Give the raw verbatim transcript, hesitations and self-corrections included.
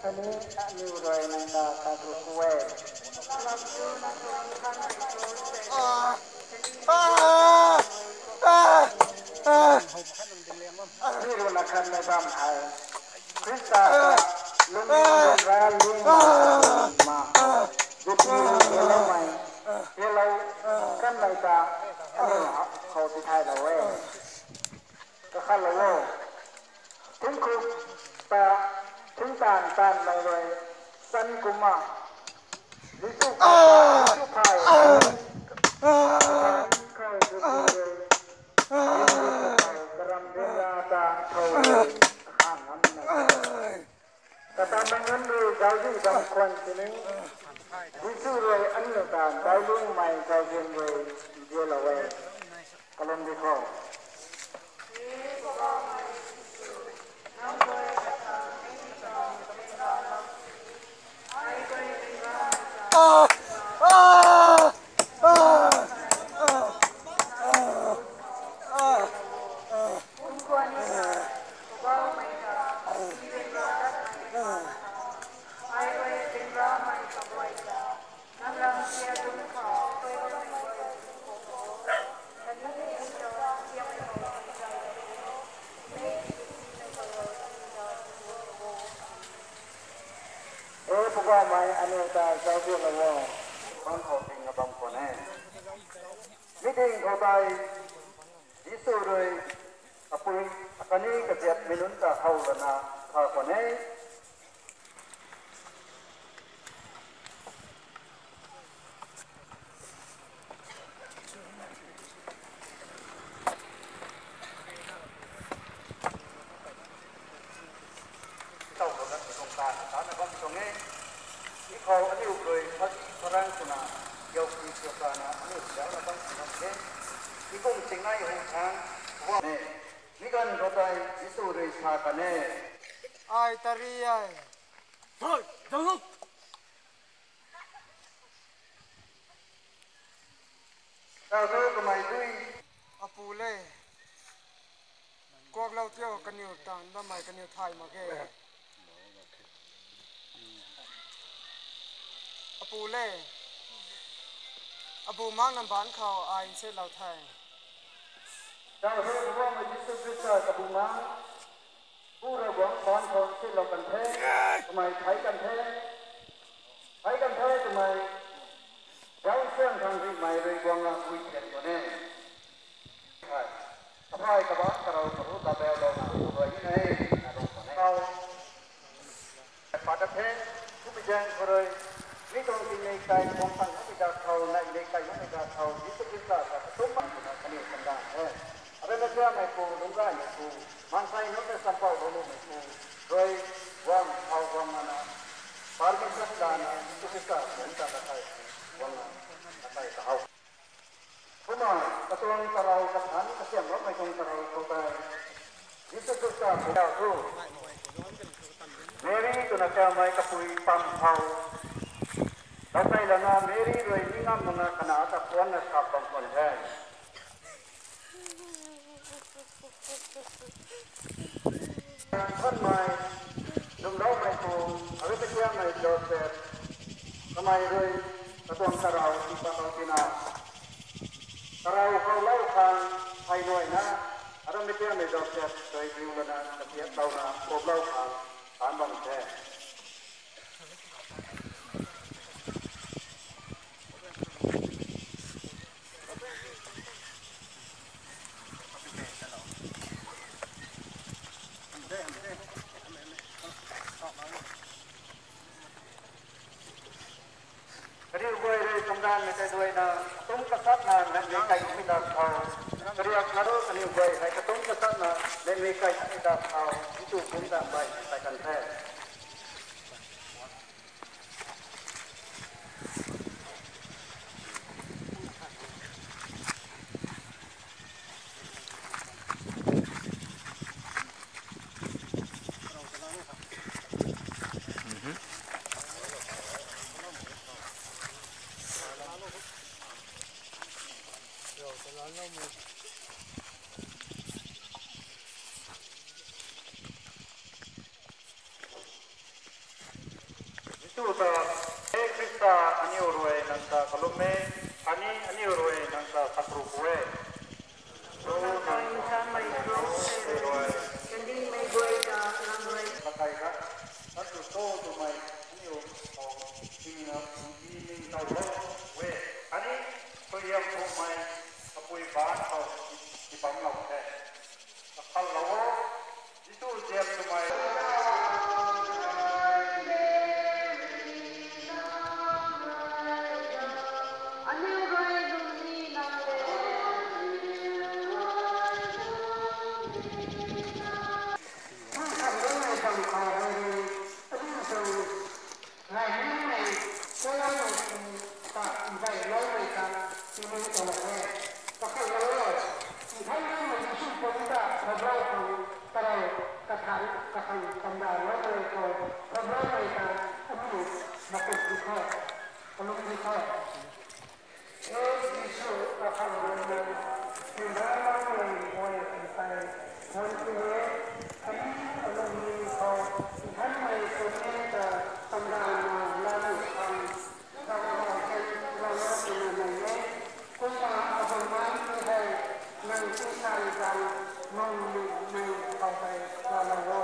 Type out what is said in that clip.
Ni aniu rui nang ta khat rui ku e. Mi rui na khan mei bam hei Khrista ta lungning ra lungma, ma, guti rui heloumei, helou kanmei ta aniu khou tithaylou e. Kakhatlou o. Tingkuk ta tingtaanv taanvmei rui san kumna, Jisu, Jisu phay, khou guti rui, karam ryanra ta khou rui, kakhang ngamna. Kata mei nunc rui zauzian bam khwan sini, Jisu rui aniu ta dailungmei zauzian rui nzianlou e. Kalum di khou. E Poubauhmei, aniu ta zauzianlou o. Bam khou ting na bam khwan e. Mi ding khou tei Jisu rui kapui akhatni kaziapmei nunc ta how lana kha khwan e. Tau khou na tuang ta na bam tuang e. Mi khou aniu rui phat parang swna, yau ki sw kana aniu zauc na bam tuang e. Mi kum singnai hung thang, wa ne. Mi ganv khou tei Jisu rui sa kan e. Ai tari ai. Hoi, zauc. Tau thu kamei dui. Apu le. Kuaklou tio, kaniw taanv bammei kaniw thay mak ge. Apu le. Abu mang namban khou ai nsetlou the. Tau thu Poubauhmei Jisu Khrista kabu mang. Pu Ravguangc paan khou nsetlou kan the, kamei thei kan the, thei kan the kamei, zauc siang khang rihmei rui guang na gui thian khwan e. Thei, kaphey kabangc karou karu ta baulouna, rui ni e, na rui khwan e. Kau, pat ta the, kupi zaeng khou rui, mi tuang tingmei kai, guang tang kupi da khou, naimei kai kupi da khou, Jisu Khrista ta katumc bam twna kaniw kan da the. Abe na thiammei pu, lungc gaymei pu, maansei nunc ta champouh lou lumei pu, rui guang, khou guang nana, permission lana, Jisu Khrista ta ta kakai, guang na, kakai kahou. Kumna, katuang tarou kathanc kasiamhloumei tuang tarou khou tei, Jisu Khrista pu tau thu, Meri twna kammei kapui pam khou, lou tei lana Meri rui ni ngam makna kanac ta puanna kap bam khwan the. Thanmei, lwmloumei pu, Arimathia mei Joseph, kamei rui katuang tarou tipatlou tina, tarou khou lou khang, hei nuaina, Arimathia mei Joseph rui riu lana kasiamhlouna kuaklou khang, taanc bam the. Kaniw guay rui tuang gaanvmei tei duaina, katumc kasatna, nangmei kai mei da khou. Kariak na ru kaniw guay hei katumc kasatna, nangmei kai mei da khou. Jisu kumc ta bai, bai kan the. Kakhallou o, Jisu ziap twmei. Aniu rui lungni nang le. Kum kham rui nai khang khou hei rui, aniu tuang ngai nunc mei, kalaumei si ta, nzei loumei ta, tii nunc ta lou e. Kakhallou o, Nthanmei Jisu puni ta, phablou khang, tarou, kathang, kakhang, kamda loumei khou, phabloumei ta, aniu, makum di kho, kalum di kho. He Jisu, kakhang rui nai, tingda loumei guay tei, guay tei, kami kalum ni khou, Nthanmei puni ta, kamda na, lam khang, Kumna abumaengc hei nang tingsaeng zanc lungmei khou tei ralou o.